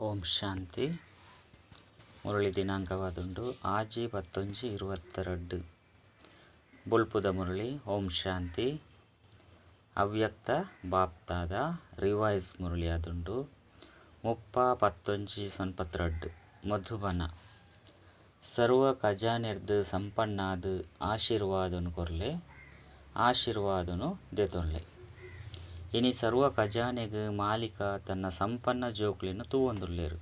ಓಂ ಶಾಂತಿ. ಮುರಳಿ ದಿನಾಂಕವಾದುಂಡು 6/11/22. ಬೊಲ್ಪುದ ಮುರಳಿ. ಓಂ ಶಾಂತಿ. ಅವ್ಯಕ್ತ ಬಾಪ್ತಾದ ರಿವೈಸ್ ಮುರಳಿ ಆದುಂಡು 30/11/92 ಮಧುಬನ. ಸರ್ವ ಖಜಾನೆರ್ದ್ ಸಂಪನ್ನಾದ ಆಶೀರ್ವಾದನು ಕೊರ್ಲೆ, ಆಶೀರ್ವಾದನು ದೆತೊನ್ಲೆ. ಇನಿ ಸರ್ವ ಖಜಾನೆಗ್ ಮಾಲೀಕ ತನ್ನ ಸಂಪನ್ನ ಜೋಕ್ಲೆನ್ ತೂವೊಂದುಲ್ಲೆರ್.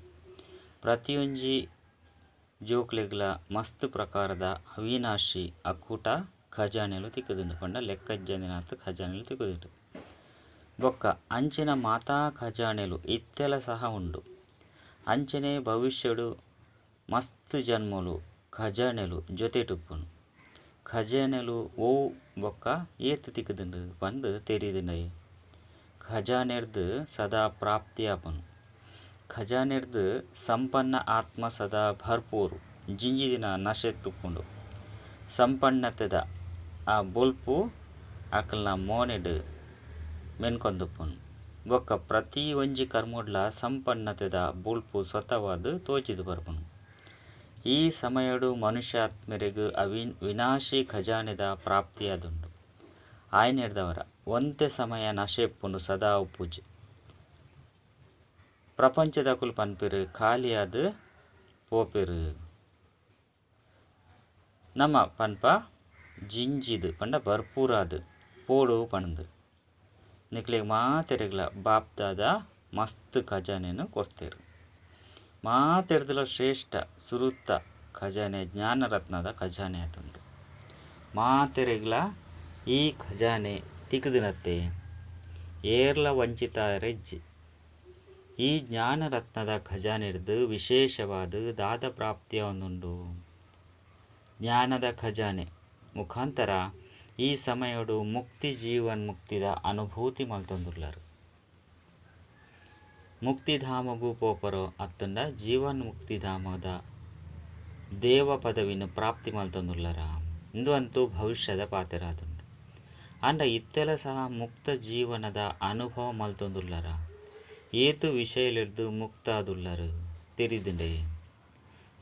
ಪ್ರತಿಯೊಂಜಿ ಜೋಕ್ಲೆಗ್ಲ ಮಸ್ತ್ ಪ್ರಕಾರದ ಅವಿನಾಶಿ ಅಕೂಟ ಖಜಾನೆಲು ತಿಕ್ಕುದುಂಡು ಪಂಡ ಲೆಕ್ಕಜ್ಜಂದಿನಾತ್ ಖಜಾನೆಲು ತಿಕ್ಕುದುಂಡು. ಬೊಕ್ಕ ಅಂಚಿನ ಮಾತಾ ಖಜಾನೆಲು ಇತ್ತೆಲ ಸಹ ಉಂಡು. ಅಂಚನೆ ಭವಿಷ್ಯಡು ಮಸ್ತ್ ಜನ್ಮಲು ಖಜಾನೆಲು ಜೊತೆಟುಪ್ಪುನು. ಖಜಾನೆಲು ಒವು ಬೊಕ್ಕ ಏತ್ ತಿಕ್ಕುದುಂಡು ಪಂದ್ ತೆರಿದುಂಡಯೆ. ಖಜಾನೆರ್ದ್ ಸದಾ ಪ್ರಾಪ್ತಿಯಾಪುನು. ಖಜಾನೆರ್ದ್ ಸಂಪನ್ನ ಆತ್ಮ ಸದಾ ಭರ್ಪೂರ್ ಜಿಂಜಿದಿನ ನಶೆಟುಪ್ಪುಂಡು. ಸಂಪನ್ನತೆದ ಆ ಬೊಲ್ಪು ಅಕಲ್ನ ಮೋನೆಡ್ ಮೆನ್ಕೊಂದುಪ್ಪುನು. ಬೊಕ್ಕ ಪ್ರತಿ ಒಂಜಿ ಕರ್ಮಡ್ಲ ಸಂಪನ್ನತೆದ ಬೊಲ್ಪು ಸ್ವತಃವಾದ್ ತೋಜಿದ್ ಬರ್ಪುನು. ಈ ಸಮಯಡು ಮನುಷ್ಯಾತ್ಮರೆಗ್ ವಿನಾಶಿ ಖಜಾನೆದ ಪ್ರಾಪ್ತಿಯಾದುಂಡು. ಆಯನೆರ್ದವರ ಒಂತೆ ಸಮಯ ನಶೆ ಇಪ್ಪುಂಡು, ಸದಾ ಉಪ್ಪುಜಿ. ಪ್ರಪಂಚದಕುಲು ಪನ್ಪೆರ್ ಖಾಲಿಯಾದ್ ಪೋಪೆರ್. ನಮ ಪನ್ಪ ಜಿಂಜಿದ್ ಪಂಡ ಭರ್ಪೂರಾದ್ ಪೋಡು ಪಂದ್. ನಿಕ್ಲೆಗ್ ಮಾತೆರೆಗ್ಲ ಬಾಪ್ದಾದ ಮಸ್ತ್ ಖಜಾನೆನ್ ಕೊರ್ತೆರ್. ಮಾತೆರ್ದಲ ಶ್ರೇಷ್ಠ ಸುರುತ ಖಜಾನೆ ಜ್ಞಾನರತ್ನದ ಖಜಾನೆ ಆತುಂಡು. ಮಾತೆರೆಗ್ಲ ಈ ಖಜಾನೆ ತಿಕ್ಕುದಿನತ್ತೆ, ಏರ್ಲ ವಂಚಿತರೆಜ್ಜಿ. ಈ ಜ್ಞಾನರತ್ನದ ಖಜಾನೆರ್ದ್ ವಿಶೇಷವಾದ ದಾದ ಪ್ರಾಪ್ತಿಯಾವೊಂದುಂಡು. ಜ್ಞಾನದ ಖಜಾನೆ ಮುಖಾಂತರ ಈ ಸಮಯಡು ಮುಕ್ತಿ ಜೀವನ್ ಮುಕ್ತಿದ ಅನುಭೂತಿ ಮಲ್ತೊಂದುಲ್ಲರ್. ಮುಕ್ತಿಧಾಮಗು ಪೋಪರೋ ಅತ್ತಂಡ ಜೀವನ್ ಮುಕ್ತಿಧಾಮದ ದೇವ ಪದವಿನ ಪ್ರಾಪ್ತಿ ಮಲ್ತೊಂದುಲ್ಲರ ಇಂದು ಅಂತೂ ಭವಿಷ್ಯದ ಪಾತೆರಾದುಂಡು. ಅಂಡ ಇತ್ತೆಲ ಸಹ ಮುಕ್ತ ಜೀವನದ ಅನುಭವ ಮಲ್ತೊಂದುಲ್ಲರ. ಏತು ವಿಷಯಲಿರ್ದು ಮುಕ್ತಾದುಲ್ಲರ್ ತೆರಿದುಂಡೆ.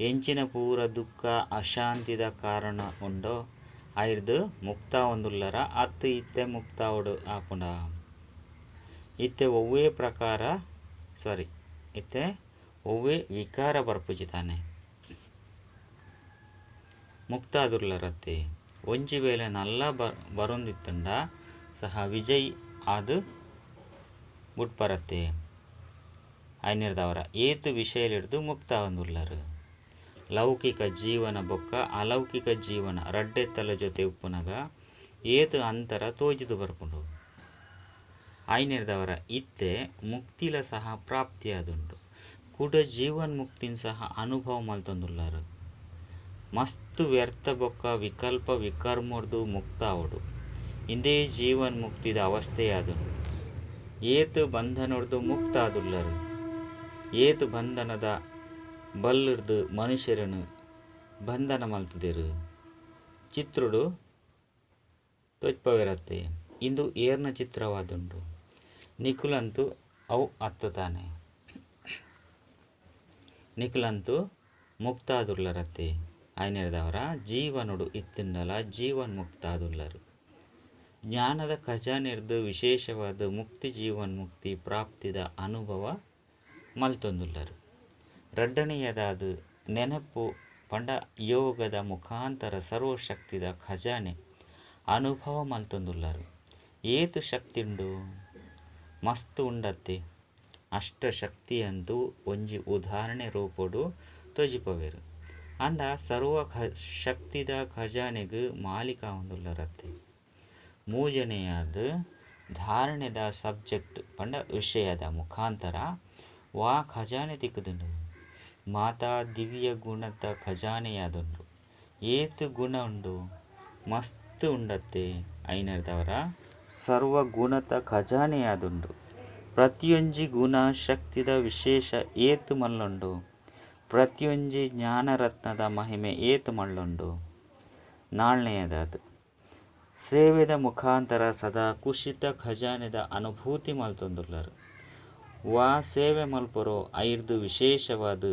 ಎಂಚಿನ ಪೂರ ದುಃಖ ಅಶಾಂತಿದ ಕಾರಣ ಉಂಡೋ ಐರ್ದ್ ಮುಕ್ತ ಒಂದುಲ್ಲರ ಅತ್ತು ಇತ್ತೆ ಮುಕ್ತಾವಡು ಆಪುಂಡ. ಇತ್ತೆ ಒವ್ವೇ ಪ್ರಕಾರ ಸಾರಿ ಇತ್ತೆ ಒವ್ವೇ ವಿಕಾರ ಬರ್ಪುಜಿ ತಾನೆ. ಮುಕ್ತಾದುಲ್ಲರತ್ತೆ. ಒಂಜಿ ವೇಳೆ ನಲ್ಲ ಬರೊಂದಿತ್ತಂಡ ಸಹ ವಿಜಯ್ ಆದ್ ಬುಡ್ಪರತ್ತೆ. ಐನೆರ್ದವರ ಏತು ವಿಷಯಲಿರ್ದು ಮುಕ್ತ ಆವೊಂದುಲ್ಲರ್. ಲೌಕಿಕ ಜೀವನ ಬೊಕ್ಕ ಅಲೌಕಿಕ ಜೀವನ ರಡ್ಡೆತ್ತಲ ಜೊತೆ ಉಪ್ಪುನಗ ಏತು ಅಂತರ ತೋಜಿದು ಬರ್ಪುಂಡು. ಐನೆರ್ದವರ ಇತ್ತೆ ಮುಕ್ತಿಲ ಸಹ ಪ್ರಾಪ್ತಿಯಾದುಂಡು. ಕುಡ ಜೀವನ್ ಮುಕ್ತಿನ್ ಸಹ ಅನುಭವ ಮಲ್ತೊಂದುಲ್ಲರ್. ಮಸ್ತ್ ವ್ಯರ್ಥ ಬೊಕ್ಕ ವಿಕಲ್ಪ ವಿಕರ್ಮರ್ದು ಮುಕ್ತಾವಡು. ಇಂದೇ ಜೀವನ್ ಮುಕ್ತಿದ ಅವಸ್ಥೆಯಾದುಂಡು. ಏತು ಬಂಧನರ್ದು ಮುಕ್ತಾದುಲ್ಲರ್. ಏತು ಬಂಧನದ ಬಲ್ಲುರ್ದು ಮನುಷ್ಯರನ್ನು ಬಂಧನ ಮಲ್ತುದೆರ್. ಚಿತ್ರುಡು ತೋಜ್ಪವೆರತ್ತೆ. ಇಂದು ಏರ್ನ ಚಿತ್ರವಾದುಂಡು. ನಿಕುಲಂತು ಅವು ಅತ್ತುತಾನೆ. ನಿಕುಲಂತು ಮುಕ್ತಾದುಲ್ಲರತ್ತೆ. ಐನೆರ್ದವರ ಜೀವನಡು ಇತ್ತುಂಡಲ ಜೀವನ್ ಮುಕ್ತಾದುಲ್ಲರ್. ಜ್ಞಾನದ ಖಜಾನೆರ್ದು ವಿಶೇಷವಾದ ಮುಕ್ತಿ ಜೀವನ್ ಮುಕ್ತಿ ಪ್ರಾಪ್ತಿದ ಅನುಭವ ಮಲ್ತೊಂದುಲ್ಲರ್. ರಡ್ಡನೆಯದಾದ ನೆನಪು ಪಂಡ ಯೋಗದ ಮುಖಾಂತರ ಸರ್ವಶಕ್ತಿದ ಖಜಾನೆ ಅನುಭವ ಮಲ್ತೊಂದುಲ್ಲರ್. ಏತು ಶಕ್ತಿ ಉಂಡು ಮಸ್ತ್ ಉಂಡತ್ತೆ. ಅಷ್ಟ ಶಕ್ತಿಯಂತೂ ಒಂಜಿ ಉದಾಹರಣೆ ರೂಪಡು ತೋಜಿಪವೆರ್. ಅಂಡ ಸರ್ವ ಶಕ್ತಿದ ಖಜಾನೆಗ್ ಮಾಲೀಕ ಆವೊಂದುಲ್ಲರತ್ತೆ. ಮೂಜನೆಯಾದ ಧಾರಣೆದ ಸಬ್ಜೆಕ್ಟ್ ಪಂಡ ವಿಷಯದ ಮುಖಾಂತರ ವಾ ಖಜಾನೆ ತಿಕ್ಕುದುಂಡು. ಮಾತಾ ದಿವ್ಯ ಗುಣತ ಖಜಾನೆಯಾದುಂಡು. ಏತು ಗುಣ ಉಂಡು ಮಸ್ತ್ ಉಂಡತ್ತೆ. ಐನೆರ್ದವರ ಸರ್ವ ಗುಣತ ಖಜಾನೆಯಾದುಂಡು. ಪ್ರತಿಯೊಂಜಿ ಗುಣ ಶಕ್ತಿದ ವಿಶೇಷ ಏತು ಮಲ್ಲುಂಡು. ಪ್ರತಿಯೊಂಜಿ ಜ್ಞಾನರತ್ನದ ಮಹಿಮೆ ಏತು ಮಲ್ಲುಂಡು. ನಾಲ್ನೆಯದಾದ ಸೇವೆದ ಮುಖಾಂತರ ಸದಾ ಕುಶಿತ ಖಜಾನೆದ ಅನುಭೂತಿ ಮಲ್ತೊಂದುಲ್ಲರ್. ವಾ ಸೇವೆ ಮಲ್ಪರೋ ಐರ್ದು ವಿಶೇಷವಾದ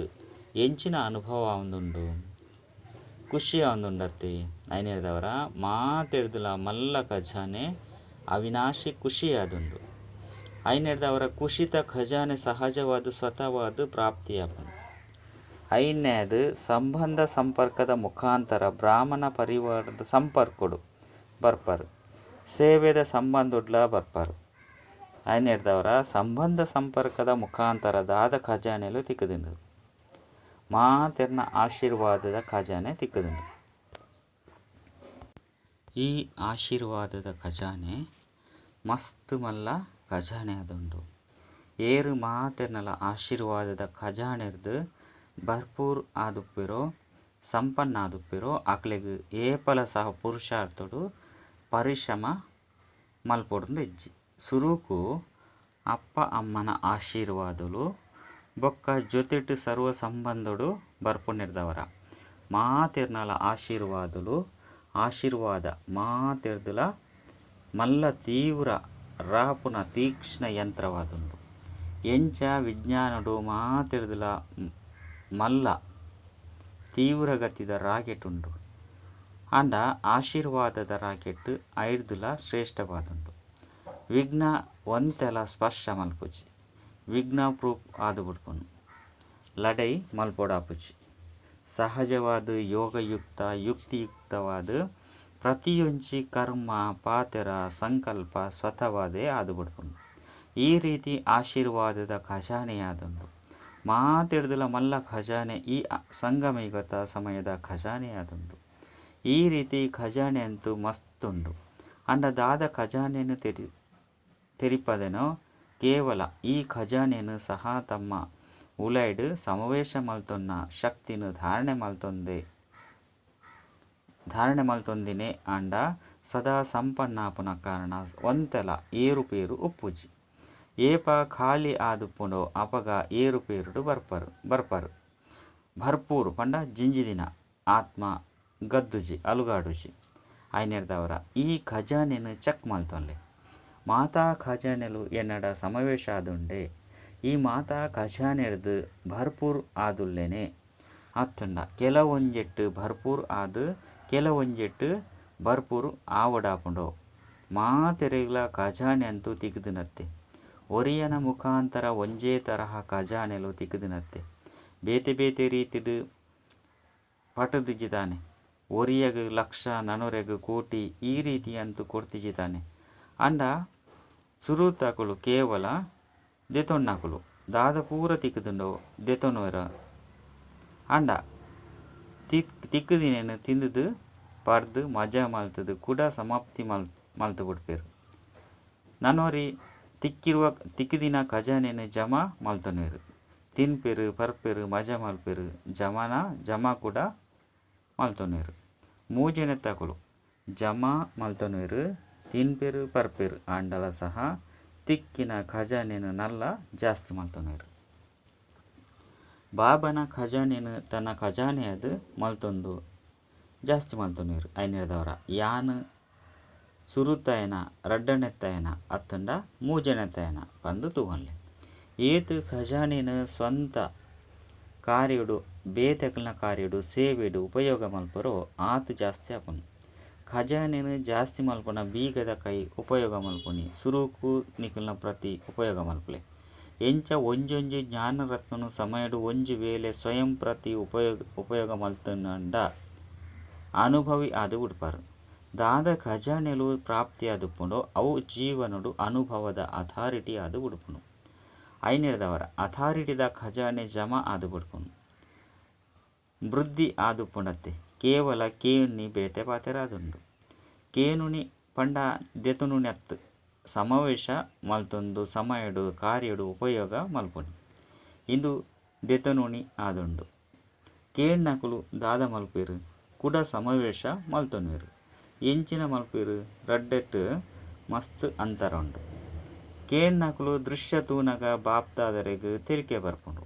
ಎಂಚಿನ ಅನುಭವ ಆವೊಂದುಂಡು ಖುಷಿ ಆವೊಂದುಂಡತ್ತೆ. ಐನೆರ್ದವರ ಮಾತೆರ್ದಲ ಮಲ್ಲ ಖಜಾನೆ ಅವಿನಾಶಿ ಖುಷಿ ಆದುಂಡು. ಐನೆರ್ದವರ ಖುಷಿತ ಖಜಾನೆ ಸಹಜವಾದ ಸ್ವತಃವಾದ ಪ್ರಾಪ್ತಿಯಾಪುಂಡು. ಐನ್ಯದು ಸಂಬಂಧ ಸಂಪರ್ಕದ ಮುಖಾಂತರ ಬ್ರಾಹ್ಮಣ ಪರಿವಾರದ ಸಂಪರ್ಕಡು ಬರ್ಪರು, ಸೇವೆದ ಸಂಬಂಧಡ್ಲ ಬರ್ಪರು. ಐನೆರ್ದವರ ಸಂಬಂಧ ಸಂಪರ್ಕದ ಮುಖಾಂತರ ದಾದ ಖಜಾನೆಲು ತಿಕ್ಕುದುಂಡು, ಮಾತೆರ್ನ ಆಶೀರ್ವಾದದ ಖಜಾನೆ ತಿಕ್ಕುದುಂಡು. ಈ ಆಶೀರ್ವಾದದ ಖಜಾನೆ ಮಸ್ತ್ ಮಲ್ಲ ಖಜಾನೆ ಆದುಂಡು. ಏರು ಮಾತೆರ್ನಲ ಆಶೀರ್ವಾದದ ಖಜಾನೆರ್ದು ಭರ್ಪೂರ್ ಆದುಪ್ಪೆರೋ ಸಂಪನ್ನ ಆದುಪ್ಪೆರೋ ಅಕ್ಲೆಗ್ ಏಪಲ ಸಹ ಪುರುಷಾರ್ಥಡು ಪರಿಶ್ರಮ ಮಲ್ಪೊಡುಂದು ಇಜ್ಜಿ. ಸುರುಕು ಅಪ್ಪ ಅಮ್ಮನ ಆಶೀರ್ವಾದಲು ಬೊಕ್ಕ ಜೊತೆಟ್ ಸರ್ವ ಸಂಬಂಧಡು ಬರ್ಪುನೆರ್ದವರ ಮಾತೆರ್ನಲ ಆಶೀರ್ವಾದಲು ಆಶೀರ್ವಾದ ಮಾತೆರ್ದಲ ಮಲ್ಲ ತೀವ್ರ ರಾಪುನ ತೀಕ್ಷ್ಣ ಯಂತ್ರವಾದುಂಡು. ಎಂಚ ವಿಜ್ಞಾನಡು ಮಾತೆರ್ದಲ ಮಲ್ಲ ತೀವ್ರಗತಿದ ರಾಕೆಟ್ ಉಂಡು, ಆಂಡ ಆಶೀರ್ವಾದದ ರಾಕೆಟ್ ಐರ್ದಲ ಶ್ರೇಷ್ಠವಾದುಂಡು. ವಿಘ್ನ ಒಂತೆಲ ಸ್ಪರ್ಶ ಮಲ್ಪುಜಿ, ವಿಘ್ನ ಪ್ರೂಫ್ ಆದು ಬಿಡ್ಪುನು, ಲಡೈ ಮಲ್ಪೊಡಾಪುಜಿ. ಸಹಜವಾದ ಯೋಗಯುಕ್ತ ಯುಕ್ತಿಯುಕ್ತವಾದ ಪ್ರತಿಯೊಂಜಿ ಕರ್ಮ ಪಾತೆರ ಸಂಕಲ್ಪ ಸ್ವತಃವಾದೇ ಆದು ಬಿಡ್ಪುನು. ಈ ರೀತಿ ಆಶೀರ್ವಾದದ ಖಜಾನೆಯಾದುಂಡು. ಮಾತೆರ್ದಲ ಮಲ್ಲ ಖಜಾನೆ ಈ ಸಂಗಮಯುಗದ ಸಮಯದ ಖಜಾನೆಯಾದುಂಡು. ಈ ರೀತಿ ಖಜಾನೆ ಅಂತೂ ಮಸ್ತುಂಡು. ಅಂಡ ದಾದ ಖಜಾನೆಯನ್ನು ತೆರಿಪದೆನೋ ಕೇವಲ ಈ ಖಜಾನೆಯನ್ನು ಸಹ ತಮ್ಮ ಉಲೈಡ್ ಸಮಾವೇಶ ಮಲ್ತೊನ್ನ ಶಕ್ತಿನ ಧಾರಣೆ ಮಲ್ತೊಂದಿನೇ ಅಂಡ ಸದಾ ಸಂಪನ್ನಾಪುನ ಕಾರಣ ಒಂತೆಲ ಏರುಪೇರು ಉಪ್ಪುಜಿ. ಏಪ ಖಾಲಿ ಆದುಪ್ಪುಂಡೋ ಅಪಗ ಏರುಪೇರುಡು ಬರ್ಪರು. ಭರ್ಪೂರು ಪಂಡ ಜಿಂಜಿದಿನ ಆತ್ಮ ಗದ್ದುಜಿ ಅಲುಗಾಡುಜಿ. ಐನೆರ್ದವರ ಈ ಖಜಾನೆನು ಚೆಕ್ ಮಲ್ತೊನ್ಲೆ. ಮಾತಾ ಖಜಾನೆಲು ಎನ್ನಡ ಸಮಾವೇಶ ಆದುಂಡೆ, ಈ ಮಾತಾ ಖಜಾನೆರ್ದು ಭರ್ಪೂರ್ ಆದುಲ್ಲೇನೆ ಅತ್ತಂಡ ಕೆಲವೊಂಜೆಟ್ಟು ಭರ್ಪೂರ್ ಆದು ಕೆಲವೊಂಜೆಟ್ಟು ಭರ್ಪೂರ್ ಆವಡಾಪುಂಡೋ ಮಾತೆರೆಗ್ಲ ಖಜಾನೆ ಅಂತೂ ತಿಕ್ಕುದುನತ್ತೆ. ಒರಿಯನ ಮುಖಾಂತರ ಒಂಜೇ ತರಹ ಖಜಾನೆಲು ತಿಕ್ಕುದುನತ್ತೆ, ಬೇತೆ ಬೇತೆ ರೀತಿಡು ಪಟುದಿಜಿತಾನೆ. ಒರಿಯಗ್ ಲಕ್ಷ ನನೊರೆಗ್ ಕೋಟಿ ಈ ರೀತಿ ಅಂತೂ ಕೊಡ್ತಿಜಿತಾನೆ. ಅಂಡ ಸುರುತಕುಲು ಕೇವಲ ದೆತೊನ್ನಕುಲು ದಾದ ಪೂರ ತಿಕ್ಕುದುಂಡೋ ದೆತೊನುವೆರ, ಅಂಡ ತಿಕ್ಕುದಿನೇನು ತಿಂದುದು ಪರ್ದು ಮಜಾ ಮಲ್ತದು ಕೂಡ ಸಮಾಪ್ತಿ ಮಲ್ತು ಬಿಡ್ಪೇರು. ನನೊರಿ ತಿಕ್ಕಿದಿನ ಖಜಾನೆನು ಜಮಾ ಮಲ್ತೊನುವೆರು, ತಿನ್ಪೇರು ಪರ್ಪೇರು ಮಜಾ ಮಲ್ಪೇರು ಜಮಾ ಕೂಡ ಮಲ್ತೊನುವೆರು. ಮೂಜನೆತ್ತಕುಲು ಜಮಾ ಮಲ್ತೊನುವೆರು, ತಿನ್ಪೇರು ಪರ್ಪೇರು ಆಂಡಲ ಸಹ ತಿಕ್ಕಿನ ಖಜಾನೆನು ನಲ್ಲ ಜಾಸ್ತಿ ಮಲ್ತೊನುವೆರು. ಬಾಬನ ಖಜಾನೆನು ತನ್ನ ಖಜಾನೆಯದು ಮಲ್ತೊಂದು ಜಾಸ್ತಿ ಮಲ್ತೊನುವೆರು. ಐನೆರ್ದವರ ಯಾನ್ ಸುರುತಾಯನ ರಡ್ಡನೆತ್ತಾಯನ ಅತ್ತಂಡ ಮೂಜನೆತ್ತಾಯನ ಪಂದು ತೂವನ್ಲೆ. ಏತ್ ಖಜಾನೆನು ಸ್ವಂತ ಕಾರ್ಯಡು ಬೇತೆಕಲ್ನ ಕಾರ್ಯಡು ಸೇವೆಡು ಉಪಯೋಗ ಮಲ್ಪರೋ ಆತ್ ಜಾಸ್ತಿ ಆಪುನು. ಖಜಾನೆನು ಜಾಸ್ತಿ ಮಲ್ಪುನ ಬೀಗದ ಕೈ ಉಪಯೋಗ ಮಲ್ಪುನಿ ಸುರುಕು ನಿಕಲ್ನ ಪ್ರತಿ ಉಪಯೋಗ ಮಲ್ಪಲೆ. ಎಂಚ ಒಂಜೊಂಜಿ ಜ್ಞಾನರತ್ನನು ಸಮಯಡು ಒಂಜಿ ವೇಳೆ ಸ್ವಯಂ ಪ್ರತಿ ಉಪಯೋಗ ಮಲ್ತನಂಡ ಅನುಭವಿ ಆದು ಬಿಡ್ಪಾರು. ದಾದ ಖಜಾನೆಲು ಪ್ರಾಪ್ತಿಯಾದುಪ್ಪುಂಡೋ ಅವು ಜೀವನಡು ಅನುಭವದ ಅಥಾರಿಟಿ ಆದು ಬಿಡ್ಪುನು. ಐನೆರ್ದವರ ಅಥಾರಿಟಿದ ಖಜಾನೆ ಜಮಾ ಆದು ಬಿಡ್ಪುನು, ವೃದ್ಧಿ ಆದುಪ್ಪುಂಡತ್ತೆ. ಕೇವಲ ಕೇಣಿ ಬೇತೆ ಪಾತೆರಾದುಂಡು. ಕೇನುನಿ ಪಂಡ ದೆತುನುನತ್ ಸಮಾವೇಶ ಮಲ್ತೊಂದು ಸಮಯಡು ಕಾರ್ಯಡು ಉಪಯೋಗ ಮಲ್ಪುನಿ ಇಂದು ದೆತನುನಿ ಆದುಂಡು. ಕೇಣ್ಣಕುಲು ದಾದ ಮಲ್ಪೇರು ಕೂಡ ಸಮಾವೇಶ ಮಲ್ತೊನುವೆರು. ಎಂಚಿನ ಮಲ್ಪೇರು ರಡ್ಡೆಟ್ ಮಸ್ತ್ ಅಂತರ ಉಂಡು. ಕೇಣ್ಣಕುಲು ದೃಶ್ಯ ತೂನಗ ಬಾಪ್ದಾದರೆಗ್ ತೆಲಿಕೆ ಬರ್ಪುಂಡು.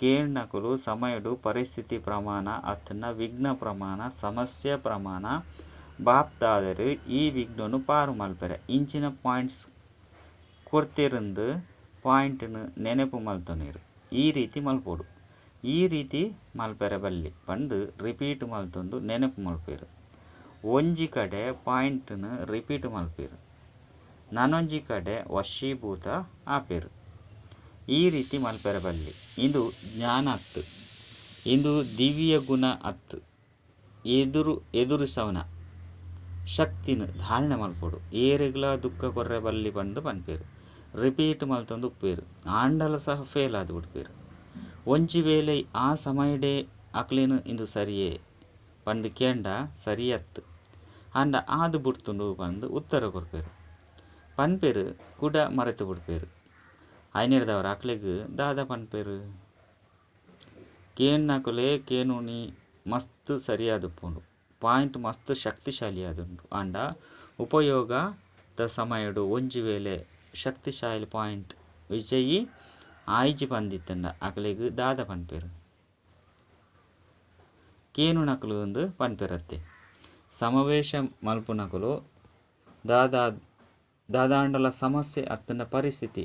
ಕೇಣ್ಣಕುಲು ಸಮಯಡು ಪರಿಸ್ಥಿತಿ ಪ್ರಮಾಣ ಅತ್ತನ ವಿಘ್ನ ಪ್ರಮಾಣ ಸಮಸ್ಯೆ ಪ್ರಮಾಣ ಬಾಪ್ದಾದರು ಈ ವಿಘ್ನನು ಪಾರು ಮಲ್ಪೆರೆ ಇಂಚಿನ ಪಾಯಿಂಟ್ಸ್ ಕೊಡ್ತಿರಂದು ಪಾಯಿಂಟ್ನು ನೆನೆಪು ಮಲ್ತೊನೆರ್. ಈ ರೀತಿ ಮಲ್ಪೊಡು, ಈ ರೀತಿ ಮಲ್ಪೆರೆ ಬಲ್ಲಿ ಪಂದ್ ರಿಪೀಟ್ ಮಲ್ತೊಂದು ನೆನೆಪು ಮಲ್ಪುವೆರ್. ಒಂಜಿ ಕಡೆ ಪಾಯಿಂಟ್ನು ರಿಪೀಟ್ ಮಲ್ಪುವೆರ್. ನನೊಂಜಿ ಕಡೆ ವಶೀಭೂತ ಆಪೆರ್. ಈ ರೀತಿ ಮಲ್ಪೆರೆ ಬಲ್ಲಿ. ಇಂದು ಜ್ಞಾನ ಅತ್ತ್. ಇಂದು ದಿವ್ಯ ಗುಣ ಅತ್ತ್. ಎದುರಿಸವನ ಶಕ್ತಿನ್ ಧಾರಣೆ ಮಲ್ಪೊಡು. ಏರೆಗ್ಲಾ ದುಃಖ ಕೊರ್ರೆ ಬಲ್ಲಿ ಪಂದ್ ಪನ್ಪೆರ್. ರಿಪೀಟ್ ಮಲ್ತೊಂದು ಉಪ್ಪುವೆರ್. ಆಂಡಲ ಸಹ ಫೇಲ್ ಆದ್ ಬುಡ್ಪೆರ್. ಒಂಜಿ ವೇಳೆ ಆ ಸಮಯಡೇ ಅಕ್ಲೆನ್ ಇಂದು ಸರಿಯೇ ಪಂದ್ ಕೇಂಡ ಸರಿಯತ್ತ್. ಆಂಡ ಆದ್ ಬುಡ್ತುಂಡು ಪಂದ್ ಉತ್ತರ ಕೊರ್ಪೆರ್. ಪನ್ಪೆರ್ ಕುಡ ಮರೆತ್ ಬುಡ್ಪೆರ್. ಐನೆಡ್ದಾವರ ಅಕ್ಲೆಗ್ ದಾದ ಪನ್ಪೆರ್. ಕೇನ್ನಕುಲೇ ಕೇನುನಿ ಮಸ್ತ್ ಸರಿಯಾದುಪ್ಪುಂಡು. ಪಾಯಿಂಟ್ ಮಸ್ತ್ ಶಕ್ತಿಶಾಲಿ ಆದುಂಡು. ಆಂಡ ಉಪಯೋಗದ ಸಮಯಡ್ ಒಂಜಿ ವೇಳೆ ಶಕ್ತಿಶಾಲಿ ಪಾಯಿಂಟ್ ವಿಜಯಿ ಆಯಿಜಿ ಪಂದಿತ್ತುಂಡ ಅಕ್ಲೆಗ್ ದಾದ ಪನ್ಪೆರ್. ಕೇನುನಕುಲು ಇಂದ್ ಪನ್ಪೆರತ್ತೆ. ಸಮಾವೇಶ ಮಲ್ಪುನಕುಲು ದಾದಾಂಡಲ ಸಮಸ್ಯೆ ಅತ್ತುಂಡ ಪರಿಸ್ಥಿತಿ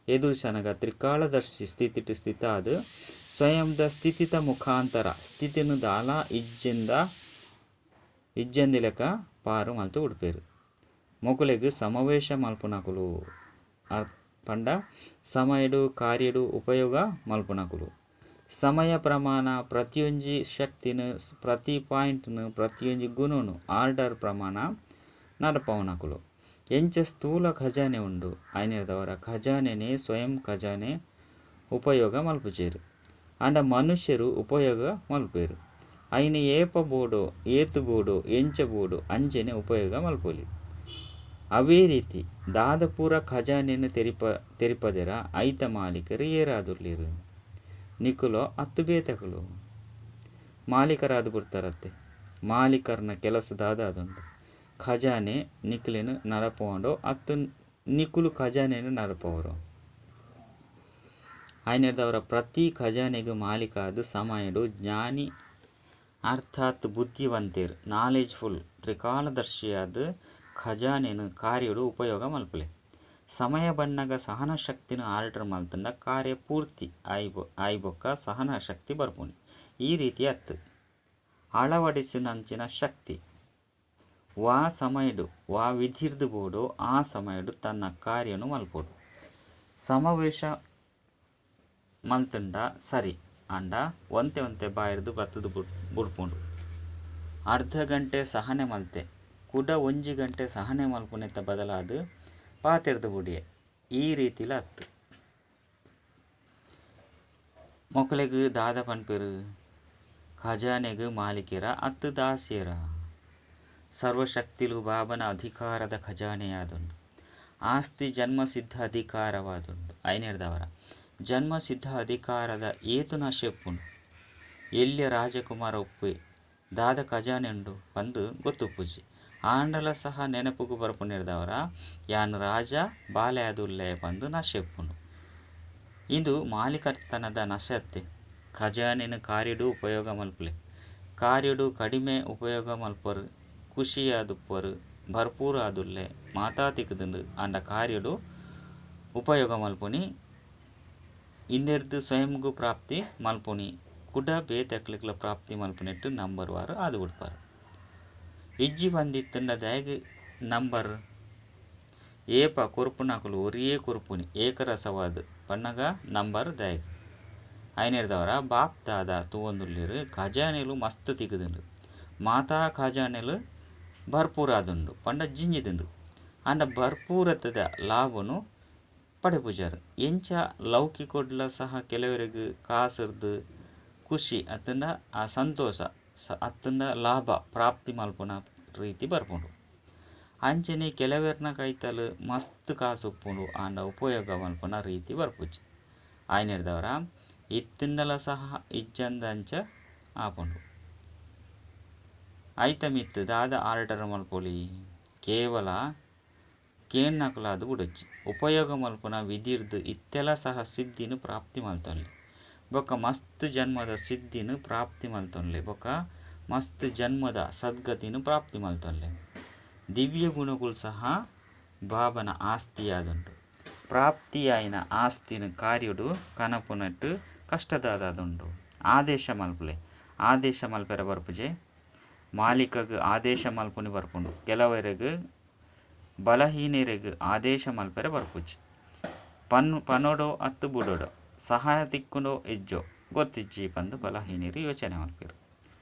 ಎದುರಿಸನಗ ತ್ರಿಕಾಲದರ್ಶಿ ಸ್ಥಿತಿಟ್ ಸ್ಥಿತ ಆದ್ ಸ್ವಯಂದ ಸ್ಥಿತಿತ ಮುಖಾಂತರ ಸ್ಥಿತಿನ್ ದಾಲ ಇಜ್ಜಂದಿಲೆಕ ಪಾರು ಮಲ್ತ್ ಬುಡ್ಪೆರ್. ಮೊಕುಲೆಗ್ ಸಮಾವೇಶ ಮಲ್ಪುನಕುಲು ಪಂಡ ಸಮಯಡ್ ಕಾರ್ಯಡ್ ಉಪಯೋಗ ಮಲ್ಪುನಕುಲು. ಸಮಯ ಪ್ರಮಾಣ ಪ್ರತಿಯೊಂಜಿ ಶಕ್ತಿನ್ ಪ್ರತಿ ಪಾಯಿಂಟ್ನ್ ಪ್ರತಿಯೊಂಜಿ ಗುಣನ್ ಆರ್ಡರ್ ಪ್ರಮಾಣ ನಡಪಾವುನಕುಲು. ಎಂಚ ಸ್ಥೂಲ ಖಜಾನೆ ಉಂಡು ಐನೆಡ್ದಾವರ ಖಜಾನೆನೇ ಸ್ವಯಂ ಖಜಾನೆ ಉಪಯೋಗ ಮಲ್ಪುಜೆರ್. ಆಂಡ ಮನುಷ್ಯರು ಉಪಯೋಗ ಮಲ್ಪುವೆರ್. ಐನ್ ಏಪ ಬೋಡೋ ಏತ್ ಬೋಡೋ ಎಂಚ ಬೋಡೋ ಅಂಚನೆ ಉಪಯೋಗ ಮಲ್ಪೊಲಿ. ಅವೇ ರೀತಿ ದಾದ ಪೂರ ಖಜಾನೆನ್ ತೆರಿಪದೆರ ಐತ ಮಾಲೀಕರು ಏರಾದುಲ್ಲೆರ್. ನಿಕುಲೋ ಅತ್ತ್ ಬೇತೆಕುಲು. ಮಾಲೀಕರಾದ್ ಬುಡ್ತಾರತ್ತೆ. ಮಾಲೀಕರ್ನ ಕೆಲಸ ದಾದಾದುಂಡು. ಖಜಾನೆ ನಿಕ್ಲೆನ್ ನಡಪವೊಂಡೋ ಅತ್ತ್ ನಿಕುಲು ಖಜಾನೆನ್ ನಡಪವರೋ. ಐನೆಡ್ದಾವರ ಪ್ರತಿ ಖಜಾನೆಗ್ ಮಾಲೀಕ ಆದ್ ಸಮಯಡ್ ಜ್ಞಾನಿ ಅರ್ಥಾತ್ ಬುದ್ಧಿವಂತೆರ್ ನಾಲೆಜ್ಫುಲ್ ತ್ರಿಕಾಲದರ್ಶಿಯಾದ್ ಖಜಾನೆನ್ ಕಾರ್ಯಡ್ ಉಪಯೋಗ ಮಲ್ಪುಲೆ. ಸಮಯ ಬನ್ನಗ ಸಹನ ಶಕ್ತಿನ್ ಆರ್ಡರ್ ಮಲ್ತುಂಡ ಕಾರ್ಯ ಪೂರ್ತಿ ಆಯಿ ಬೊಕ್ಕ ಸಹನ ಶಕ್ತಿ ಬರ್ಪುನಿ. ಈ ರೀತಿ ಅತ್ತ್. ಅಳವಡಿಸುನಂಚಿನ ಶಕ್ತಿ. ವಾ ಸಮಯಡ್ ವಾ ವಿಧಿರ್ದ್ ಬೋಡೋ ಆ ಸಮಯಡ್ ತನ್ನ ಕಾರ್ಯನ್ ಮಲ್ಪೊಡು. ಸಮಾವೇಶ ಮಲ್ತುಂಡ ಸರಿ ಆಂಡ ಒಂತೆ ಒಂತೆ ಬಾಯಿರ್ದ್ ಬತ್ತುದು ಬುಡ್ಪುಂಡು. ಅರ್ಧ ಗಂಟೆ ಸಹನೆ ಮಲ್ತೆ ಕುಡ ಒಂಜಿ ಗಂಟೆ ಸಹನೆ ಮಲ್ಪುನೆತ್ತ ಬದಲಾದ್ ಪಾತೆರ್ದ್ ಬುಡಿಯೆ. ಈ ರೀತಿಲ ಅತ್ತ್. ಮೊಕಲೆಗ್ ದಾದ ಪನ್ಪೆರ್. ಖಜಾನೆಗ್ ಮಾಲೀಕೆರ ಅತ್ತ್ ದಾಸ್ಯೆರ. ಸರ್ವಶಕ್ತಿಲು ಬಾಬನ ಅಧಿಕಾರದ ಖಜಾನೆಯಾದುಂಡು. ಆಸ್ತಿ ಜನ್ಮ ಸಿದ್ಧ ಅಧಿಕಾರವಾದುಂಡು. ಐನೆಡ್ದಾವರ ಜನ್ಮ ಸಿದ್ಧ ಅಧಿಕಾರದ ಏತು ನಶೆ ಉಪ್ಪುಂಡು. ಎಲ್ಯ ರಾಜಕುಮಾರ ಉಪ್ಪುವೆ ದಾದ ಖಜಾನೆ ಉಂಡು ಪಂದ್ ಗೊತ್ತುಪ್ಪುಜಿ. ಆಂಡಲ ಸಹ ನೆನಪುಗು ಬರ್ಪುನೆಡ್ದಾವರ ಯಾನ್ ರಾಜ ಬಾಲೆ ಆದುಲ್ಲೆ ಪಂದ್ ನಶೆ ಉಪ್ಪುಂಡು. ಇಂದು ಮಾಲೀಕತನದ ನಶೆ ಅತ್ತೆ. ಖಜಾನೆನ್ ಕಾರ್ಯಡ್ ಉಪಯೋಗ ಮಲ್ಪುಲೆ. ಕಾರ್ಯಡ್ ಕಡಿಮೆ ಉಪಯೋಗ ಮಲ್ಪರು ಖುಷಿಯಾದುಪ್ಪರು ಭರ್ಪೂರ್ ಆದುಲ್ಲೆ ಮಾತಾ ತಿಕ್ಕುದುಂಡು. ಆಂಡ ಕಾರ್ಯಡ್ ಉಪಯೋಗ ಮಲ್ಪುನಿ ಇಂದೆರ್ದ್ ಸ್ವಯಂಗ್ ಪ್ರಾಪ್ತಿ ಮಲ್ಪುನಿ ಕುಡ ಬೇತೆಕ್ಲೆಗ್ಲ ಪ್ರಾಪ್ತಿ ಮಲ್ಪುನೆಟ್ ನಂಬರ್ ವಾರ್ ಆದ್ ಬುಡ್ಪರ್. ಇಜ್ಜಿ ಪಂದಿತ್ತುಂಡ ದಾಯೆಗ್ ನಂಬರ್ ಏಪ ಕೊರ್ಪುನಕುಲು ಒರಿಯೇ ಕೊರ್ಪುನಿ ಏಕರಸವಾದ್ ಪನ್ನಗ ನಂಬರ್ ದಾಯೆಗ್. ಐನೆಡ್ದಾವರ ಬಾಪ್ ದಾದ ತೂವೊಂದುಲ್ಲೆರ್ ಖಜಾನೆಲು ಮಸ್ತ್ ತಿಕ್ಕುದುಂಡು. ಮಾತಾ ಖಜಾನೆಲು ಭರ್ಪೂರಾದುಂಡು ಪಂಡ ಜಿಂಜಿದುಂಡು. ಆಂಡ ಭರ್ಪೂರತದ ಲಾಭನು ಪಡೆಪುಜರ್. ಎಂಚ ಲೌಕಿಕೊಡ್ಲ ಸಹ ಕೆಲವರೆಗ್ ಕಾಸುರ್ದು ಖುಷಿ ಅತ್ತುಂಡ ಆ ಸಂತೋಷ ಅತ್ತುಂಡ ಲಾಭ ಪ್ರಾಪ್ತಿ ಮಲ್ಪುನ ರೀತಿ ಬರ್ಪುಂಡು. ಅಂಚನೆ ಕೆಲವೆರ್ನ ಕೈತಲ್ ಮಸ್ತ್ ಕಾಸು ಉಪ್ಪುಂಡು ಆಂಡ ಉಪಯೋಗ ಮಲ್ಪುನ ರೀತಿ ಬರ್ಪುಜಿ. ಐನೆಡ್ದಾವರ ಇತ್ತುಂಡಲ ಸಹ ಇಜ್ಜಂದಂಚ ಆಪುಂಡು. ಐತ ಮಿತ್ತ್ ದಾದ ಆರ್ಡರ್ ಮಲ್ಪೊಲಿ. ಕೇವಲ ಕೇನ್ನಕುಲಾದ್ ಬುಡೊಚ್ಚಿ. ಉಪಯೋಗ ಮಲ್ಪುನ ವಿಧಿರ್ದ್ ಇತ್ತೆಲ ಸಹ ಸಿದ್ಧಿನ್ ಪ್ರಾಪ್ತಿ ಮಲ್ತೊನ್ಲೆ. ಬೊಕ್ಕ ಮಸ್ತ್ ಜನ್ಮದ ಸಿದ್ಧಿನ್ ಪ್ರಾಪ್ತಿ ಮಲ್ತೊನ್ಲೆ. ಬೊಕ್ಕ ಮಸ್ತ್ ಜನ್ಮದ ಸದ್ಗತಿನ್ ಪ್ರಾಪ್ತಿ ಮಲ್ತೊನ್ಲೆ. ದಿವ್ಯ ಗುಣಗಳು ಸಹ ಬಾಬನ ಆಸ್ತಿಯಾದುಂಡು. ಪ್ರಾಪ್ತಿಯಾಯಿನ ಆಸ್ತಿನ್ ಕಾರ್ಯೊಡು ಕನಪುನೆಟ್ ಕಷ್ಟ ದಾದಾದುಂಡು? ಆದೇಶ ಮಲ್ಪುಲೆ. ಆದೇಶ ಮಲ್ಪೆರೆ ಬರ್ಪುಜೆ. ಮಾಲೀಕಗ್ ಆದೇಶ ಮಲ್ಪುನಿ ಬರ್ಪುಂಡು. ಕೆಲವೆರೆಗ್ ಬಲಹೀನೆರೆಗ್ ಆದೇಶ ಮಲ್ಪೆರೆ ಬರ್ಪುಜಿ. ಪನ್ ಪನೊಡೋ ಅತ್ತ್ ಬುಡೊಡೋ, ಸಹಾಯ ತಿಕ್ಕುಂಡೋ ಇಜ್ಜೋ ಗೊತ್ತಿಜ್ಜಿ ಪಂದ್ ಬಲಹೀನೆರ್ ಯೋಚನೆ ಮಲ್ಪುವೆರ್.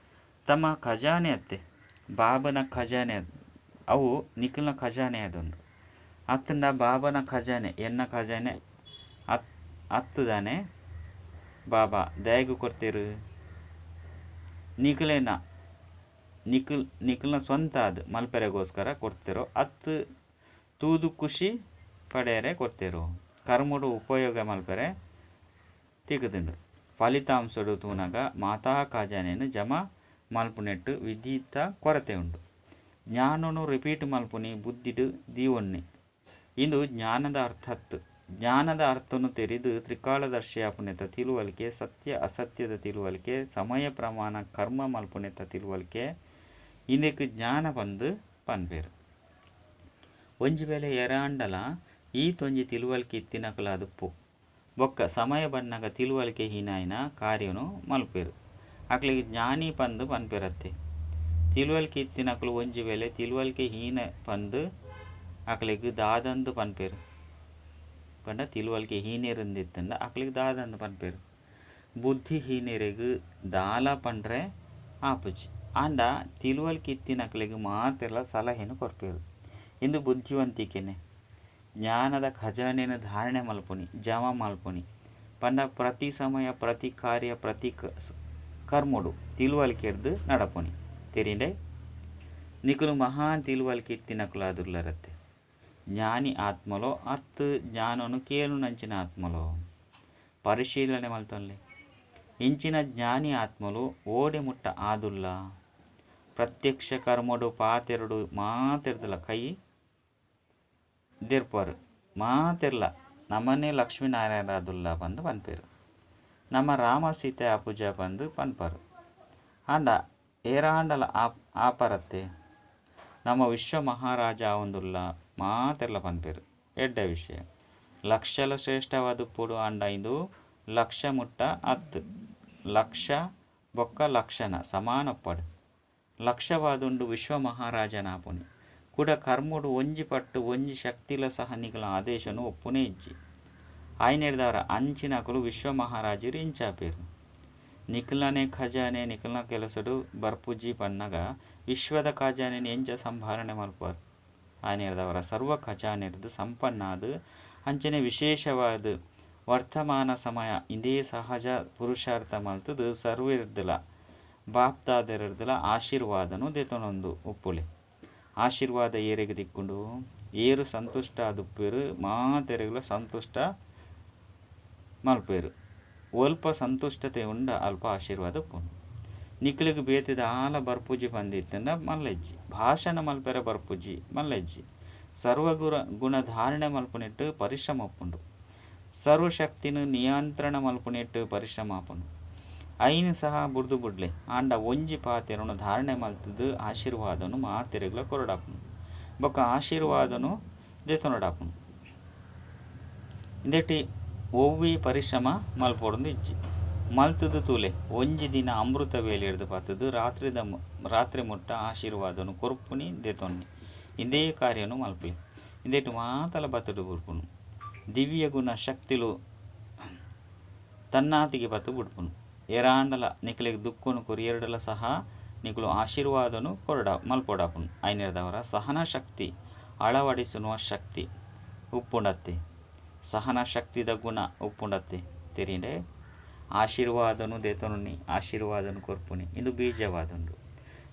ತಮ್ಮ ಖಜಾನೆ ಅತ್ತೆ, ಬಾಬನ ಖಜಾನೆ ಅವು ನಿಕಲ್ನ ಖಜಾನೆ ಆದುಂಡು. ಅತ್ತ್ಂಡ ಬಾಬನ ಖಜಾನೆ ಎನ್ನ ಖಜಾನೆ ಅತ್ ಅತ್ತ್ ದಾನೆ ಬಾಬಾ ದಾಯೆಗ್ ಕೊರ್ತೆರ್? ನಿಕಲೆನ ನಿಕಲ್ ನಿಕಲ್ನ ಸ್ವಂತ ಆದ್ ಮಲ್ಪೆರೆಗೋಸ್ಕರ ಕೊರ್ತೆರೋ ಅತ್ತ್ ತೂದು ಖುಷಿ ಪಡೆಯರೆ ಕೊರ್ತೆರೋ? ಕರ್ಮಡ್ ಉಪಯೋಗ ಮಲ್ಪೆರೆ ತಿಕ್ಕುದುಂಡು. ಫಲಿತಾಂಶಡ್ ತೂನಗ ಮಾತಾ ಖಜಾನೆನ್ ಜಮಾ ಮಲ್ಪುನೆಟ್ ವಿಧಿತ ಕೊರತೆ ಉಂಡು. ಜ್ಞಾನೊನು ರಿಪೀಟ್ ಮಲ್ಪುನಿ ಬುದ್ಧಿಡ್ ದೀವೊನ್ನೆ. ಇಂದು ಜ್ಞಾನದ ಅರ್ಥ ಅತ್ತ್. ಜ್ಞಾನದ ಅರ್ಥೊನು ತೆರಿದ್ ತ್ರಿಕಾಲದರ್ಶಿ ಆಪುನೆತ ತಿಳುವಳಿಕೆ, ಸತ್ಯ ಅಸತ್ಯದ ತಿಳುವಳಿಕೆ, ಸಮಯ ಪ್ರಮಾಣ ಕರ್ಮ ಮಲ್ಪುನೆತ ತಿಳುವಳಿಕೆ ಇಂದೆಕ್ ಜ್ಞಾನ ಪಂದ್ ಪನ್ಪೆರ್. ಒಂಜಿ ವೇಳೆ ಏರಾಂಡಲ ಈತೊಂಜಿ ತಿಳುವಳಿಕೆ ಇತ್ತಿನಕುಲಾದುಪ್ಪು ಬೊಕ್ಕ ಸಮಯ ಬನ್ನಗ ತಿಳುವಳಿಕೆ ಹೀನಾಯಿನ ಕಾರ್ಯೊನು ಮಲ್ಪುವೆರ್. ಅಕ್ಲೆಗ್ ಜ್ಞಾನಿ ಪಂದ್ ಪನ್ಪೆರತ್ತೆ. ತಿಳುವಳಿಕೆ ಇತ್ತಿನಕುಲು ಒಂಜಿ ವೇಳೆ ತಿಳುವಳಿಕೆ ಹೀನ ಪಂದ್ ಅಕ್ಲೆಗ್ ದಾದಂದ್ ಪನ್ಪೆರ್ ಪಂಡ ತಿಳುವಳಿಕೆ ಹೀನೆರಂದ್ ಇತ್ತ್ಂಡ ಅಕ್ಲೆಗ್ ದಾದಂದ್ ಪನ್ಪೆರ್. ಬುದ್ಧಿಹೀನೆರೆಗ್ ದಾಲ ಪಂಡ್ರೆ ಆಪುಜಿ. ಆಂಡ ತಿಳುವಳಿಕೆ ಇತ್ತಿನಕಲೆಗ್ ಮಾತೆರ್ಲಾ ಸಲಹೆನ್ ಕೊರ್ಪೆರ್. ಇಂದು ಬುದ್ಧಿವಂತಿಕೆನೆ. ಜ್ಞಾನದ ಖಜಾನೆನ್ ಧಾರಣೆ ಮಲ್ಪುನಿ, ಜಮಾ ಮಲ್ಪುನಿ ಪಂಡ ಪ್ರತಿ ಸಮಯ, ಪ್ರತಿ ಕಾರ್ಯ, ಪ್ರತಿ ಕರ್ಮೊಡು ತಿಳುವಳಿಕೆಡ್ದ್ ನಡಪುನಿ. ತೆರಿಂಡೆ? ನಿಕುಲು ಮಹಾನ್ ತಿಳುವಳಿಕೆ ಇತ್ತಿನಕುಲಾದುಲ್ಲರತ್ತೆ. ಜ್ಞಾನಿ ಆತ್ಮಲೋ ಅತ್ತ್ ಜ್ಞಾನೊನು ಕೇನುನಂಚಿನ ಆತ್ಮಲೋ? ಪರಿಶೀಲನೆ ಮಲ್ತೊನ್ಲೆ. ಇಂಚಿನ ಜ್ಞಾನಿ ಆತ್ಮಲು ಓಡೆ ಮುಟ್ಟ ಆದುಲ್ಲ? ಪ್ರತ್ಯಕ್ಷ ಕರ್ಮೊಡು ಪಾತೆರೊಡು ಮಾತೆರ್ದಲ ಕೈ ದೆರ್ಪುವರ್. ಮಾತೆರ್ಲ ನಮನೇ ಲಕ್ಷ್ಮೀನಾರಾಯಣರಾದುಲ್ಲ ಪಂದ್ ಪನ್ಪೆರ್. ನಮ ರಾಮ ಸೀತೆ ಆಪುಜ ಪಂದ್ ಪನ್ಪರ್. ಆಂಡ ಏರಾಂಡಲ ಆಪರತ್ತೆ. ನಮ ವಿಶ್ವ ಮಹಾರಾಜ ಆವೊಂದುಲ್ಲ ಮಾತೆರ್ಲ ಪನ್ಪೆರ್. ಎಡ್ಡೆ ವಿಷಯ. ಲಕ್ಷಲ ಶ್ರೇಷ್ಠವಾದುಪ್ಪೊಡು ಆಂಡ ಇಂದು ಲಕ್ಷ ಮುಟ್ಟ ಅತ್ತ್. ಲಕ್ಷ ಬೊಕ್ಕ ಲಕ್ಷಣ ಸಮಾನ ಉಪ್ಪಡ್. ಲಕ್ಷವಾದುಂಡು ವಿಶ್ವ ಮಹಾರಾಜನಾಪುನಿ. ಕುಡ ಕರ್ಮೊಡು ಒಂಜಿ ಪಟ್ಟ್ ಒಂಜಿ ಶಕ್ತಿಲ ಸಹ ನಿಕಲ್ನ ಆದೇಶೊನು ಒಪ್ಪುನೇ ಇಜ್ಜಿ. ಆಯಿನೆಡ್ದಾವರ ಅಂಚಿನಕುಲು ವಿಶ್ವ ಮಹಾರಾಜೆರ್ ಇಂಚಾಪೆರ್. ನಿಕಲ್ನನೇ ಖಜಾನೆ ನಿಕಲ್ನ ಕೆಲಸೊಡು ಬರ್ಪುಜಿ ಪನ್ನಗ ವಿಶ್ವದ ಖಜಾನೆನ್ ಎಂಚ ಸಂಭಾರಣೆ ಮಲ್ಪುವರ್? ಆಯಿನೆಡ್ದಾವರ ಸರ್ವ ಖಜಾನೆಡ್ದ್ ಸಂಪನ್ನಾದ್ ಅಂಚನೆ ವಿಶೇಷವಾದ್ ವರ್ತಮಾನ ಸಮಯ ಇಂದೇ ಸಹಜ ಪುರುಷಾರ್ಥ ಮಲ್ತ್ದ್ ಸರ್ವೆರ್ದ್ಲ ಬಾಪ್ದಾದೆರೆರ್ದ್ಲ ಆಶೀರ್ವಾದನ್ ದೆತೊನೊಂದು ಉಪ್ಪುಲೆ. ಆಶೀರ್ವಾದ ಏರೆಗ್ ತಿಕ್ಕುಂಡು? ಏರ್ ಸಂತುಷ್ಟ ಆದುಪ್ಪುವೆರ್ ಮಾತೆರೆಗ್ಲ ಸಂತುಷ್ಟ ಮಲ್ಪುವೆರ್. ಒಲ್ಪ ಸಂತುಷ್ಟತೆ ಉಂಡ ಅಲ್ಪ ಆಶೀರ್ವಾದ ಉಪ್ಪುಂಡು. ನಿಕಲೆಗ್ ಬೇತೆ ದಾಲ ಬರ್ಪುಜಿ ಪಂದ್ ಇತ್ತ್ಂಡ ಮಲ್ಲೆಜ್ಜಿ. ಭಾಷಣ ಮಲ್ಪೆರೆ ಬರ್ಪುಜಿ ಮಲ್ಲೆಜ್ಜಿ. ಸರ್ವ ಗುಣ ಧಾರಣೆ ಮಲ್ಪುನೆಟ್ ಪರಿಶ್ರಮ ಉಪ್ಪುಂಡು. ಸರ್ವಶಕ್ತಿನ್ ನಿಯಂತ್ರಣ ಮಲ್ಪುನೆಟ್ ಪರಿಶ್ರಮ ಆಪುಂಡು. ಐನ್ ಸಹ ಬುಡ್ದು ಬುಡ್ಲೆ. ಆಂಡ ಒಂಜಿ ಪಾತೆರೊನು ಧಾರಣೆ ಮಲ್ತ್ದ್ ಆಶೀರ್ವಾದೊನು ಮಾತೆರೆಗ್ಲ ಕೊರೊಡಾಪುಂಡು. ಬೊಕ್ಕ ಆಶೀರ್ವಾದೊನು ದೆತೊನೊಡಾಪುಂಡು. ಇಂದೆಟ್ ಒವ್ವೇ ಪರಿಶ್ರಮ ಮಲ್ಪೊಡುಂದು ಇಜ್ಜಿ. ಮಲ್ತ್ದ್ ತೂಲೆ. ಒಂಜಿ ದಿನ ಅಮೃತ ವೇಳೆಡ್ದ್ ಪತ್ತ್ದ್ ರಾತ್ರಿದ ರಾತ್ರೆ ಮುಟ್ಟ ಆಶೀರ್ವಾದೊನು ಕೊರ್ಪುನಿ ದೆತೊನ್ನಿ. ಇಂದೇ ಕಾರ್ಯೊನು ಮಲ್ಪುಲೆ. ಇಂದೆಟ್ ಮಾತಲ ಬತ್ತ್ದ್ ಬುಡ್ಪುಂಡು. ದಿವ್ಯ ಗುಣ ಶಕ್ತಿಲು ತನ್ನಾತಿಗೆ ಬತ್ತ್ ಬುಡ್ಪುಂಡು. ಏರಾಂಡಲ ನಿಕಲೆಗ್ ದುಃಖೊನು ಕೊರಿಯೆರ್ಡಲ ಸಹ ನಿಕುಲು ಆಶೀರ್ವಾದೊನು ಕೊರೊಡ ಮಲ್ಪೊಡಾಪುಂಡು. ಆಯಿನೆಡ್ದಾವರ ಸಹನ ಶಕ್ತಿ ಅಳವಡಿಸುವ ಶಕ್ತಿ ಉಪ್ಪುಂಡತ್ತೆ. ಸಹನ ಶಕ್ತಿದ ಗುಣ ಉಪ್ಪುಂಡತ್ತೆ. ತೆರಿಂಡೆ? ಆಶೀರ್ವಾದೊನು ದೆತೊನುನಿ ಆಶೀರ್ವಾದೊನು ಕೊರ್ಪುನಿ ಇಂದು ಬೀಜವಾದುಂಡು.